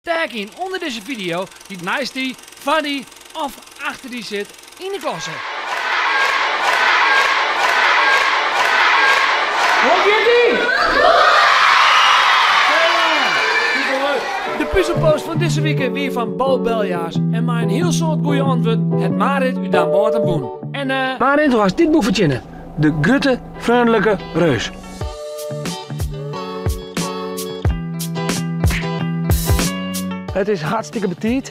Tag yn ûnder dizze video dy't neist dy, foar dy of achter dy sit yn de klasse. Hoe giet die? De puzelpost fan dizze wike wie fan Bo Beljaars en mei in hiel soad goeie antwurden hat Marit út Damwâld him wûn. En Marit, do hast dit boek fertsjinne, De Grutte Freonlike Reus. It is hartstikke betiid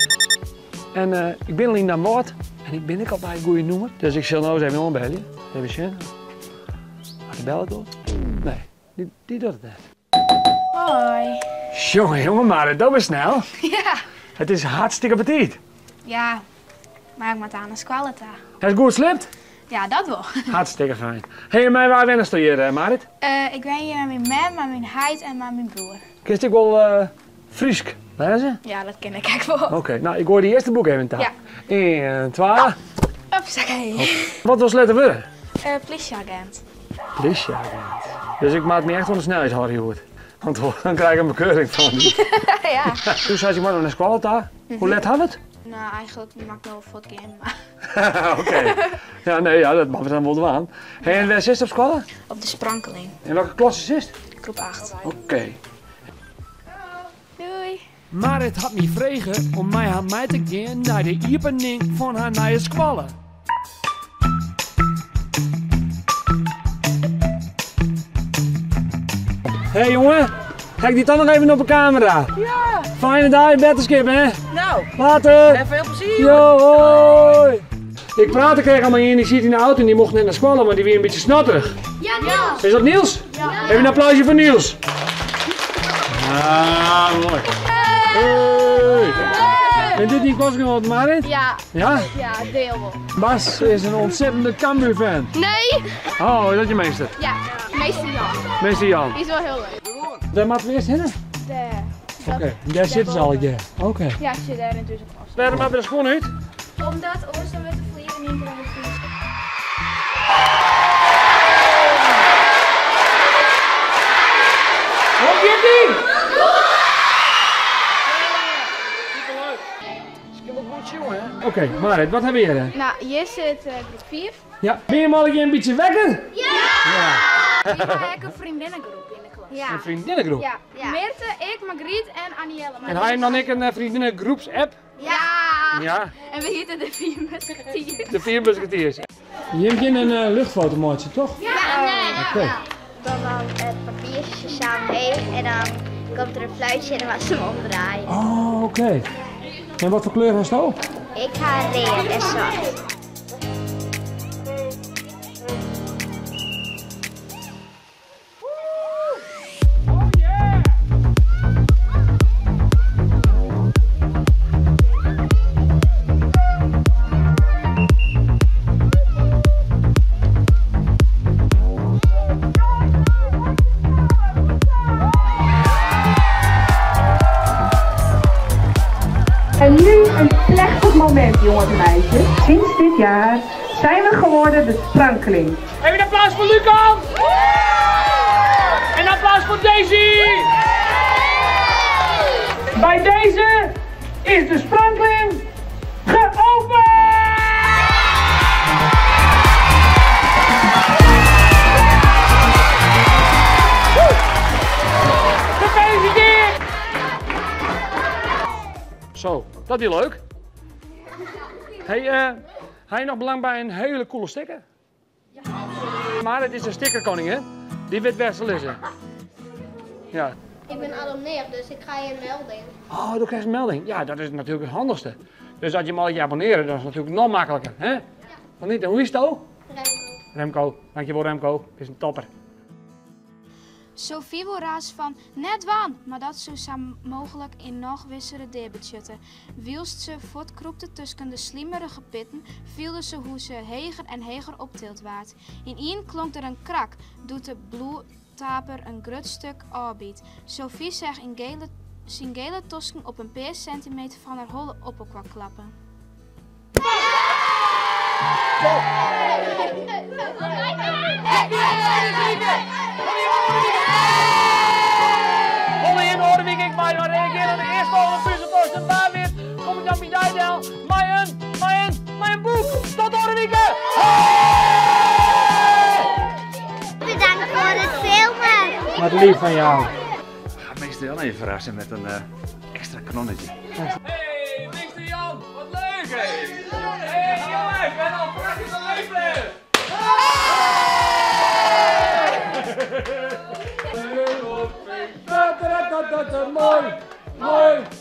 en ik bin al yn Damwâld en ik bin ek al by it goede nûmer. Dus ik sil no ris even oanbelje. Even sjen. Hat de bel it docht? Nee, dy docht it net. Hoi. Jonge, jonge, Marit, do bist snel. Ja. It is hartstikke betiid. Ja, mar ik moat oan de skoalle ta. Hast goed sliept? Ja, dat wol. Hartstikke fijn. Hey, en mei wa wennest do hjir, Marit? Ik wen hjir mei myn mem, mei myn heit en mei myn broer. Kinst ek wol Frysk lêze? Ja, dat kin ik ek wol. Oké, no, ik goai dy earste boek even ta. Ja. Ien, twa. Hopsakee. Wat wolst letter wurde? Plysjeagint. Plysjeagint. Dus ik moat my echt oan de snelheid hâlde hjoed. Want dan krij ik in bekeuring fan dy. Ja. Do seist, ik moat noch nei skoalle ta. Hoe let ha we it? No, eigentlik moat ik no fuortgean, mar. Oké. Ja, nee, ja, dat moatte we dan wol dwaan. Hey, en wêr sitst op skoalle? Op de Sprankeling. En welke klasse sitst? Groep 8. Oké. Doei. Marit hat my frege om mei har mei te gean nei de iepening fan har nije skoalle. Hey jonge, ha ik dy toch noch even op de kamera? Ja. Fijne dei, betterskip hè? Nou. Later. En veel plezier. Jo, hoi. Ik praatte krekt al mei ien, dy siet yn de auto en dy mocht net nei skoalle, want dy wie in bytsje snotterich. Ja, Niels. Is dat Niels? Ja. Even in applausje foar Niels. Ah, moai. Hey. En dit dyn klasgenoat Marit? Ja. Ja? Ja, deel wol. Bas is in ontzettende Cambuur-fan. Nee. Oh, is dat je meester? Ja, meester Jan. Meester Jan. Die is wel heel leuk. Wêr moatte we earst hinne? Dêr. Oké, dêr sitte se allegear. Oké. Ja, se sitte dêr yntusken klas. Wêrom moatte we de skuon út? Omdat oars dan wurdt de flier yn ien kear oan de fries. Hoe giet die? Oké, Marit, wat ha we hjir? No, hjir sit groep 5. Ja, binne jim allegear in bytsje wekker? Ja! Ja. Wy ha ek in freondinnegroep yn de klas. Ja. In freondinnegroep? Ja. Mirte, ik, Margriet en Anielle. En ha jim dan ek in freondinnegroepsapp? Ja! Ja. En we hjitte de Vier Musketiers. De Vier Musketiers. Jim kinne in luchtfoto meitsje, toch? Ja! Oké. Dan dan it papiertsje sa omheech en dan komt der in fluitsje en dan moatst him omdraaie. Oh, oké. En wat foar kleur hasto? Ik ha read en swart. En nu een plechtig moment, jongens en meisjes. Sinds dit jaar zijn we geworden de Sprankeling. Even een applaus voor Lucan! En een applaus voor Daisy! Bij deze is de Sprankeling geopend! Gefeliciteerd! Zo, dat is leuk. Hey, ha je noch belang by in hiele coole sticker? Ja. Maar it is in stickerkoning, hè? Dy wit wêr't se lizze. Ja. Ik bin abonnearre, dus ik krij in melding. Oh, do krijst in melding. Ja, dat is natuerlik it handichste. Dus as je him allegear abonnearje, dan is it natuerlik noch makliker, hè? Ja. Of net? En hoe hjitsto? Remco. Remco, dankjewol Remco, bist in topper. Sophie wol raas fan net dwaan, mar dat soe sa mooglik in noch wissere dea betsjutte. Wylst se fuortkrûpte tusken de slimerige pitten, fielde se hoe se heger en heger optild waard. Ynienen klonk der in krak doe't de bloedtaper in grut stik ôfbiet. Sophie seach syn gele tosken op in pear sintimeter fan har holle op elkoar klappen. Wolle jim oare wike ek mei reagearje op de earste alve puzelpost? del mei in, mei in, mei in boek. Tot oare wike! Bedankt foar it filmen. Wat lief fan jou. Ga meester Jan even verrassen met een extra kanonnetje. Hey, meester Jan, wat leuk hè! Hey jongens, we hebben al prachtig leven! Mooi, mooi.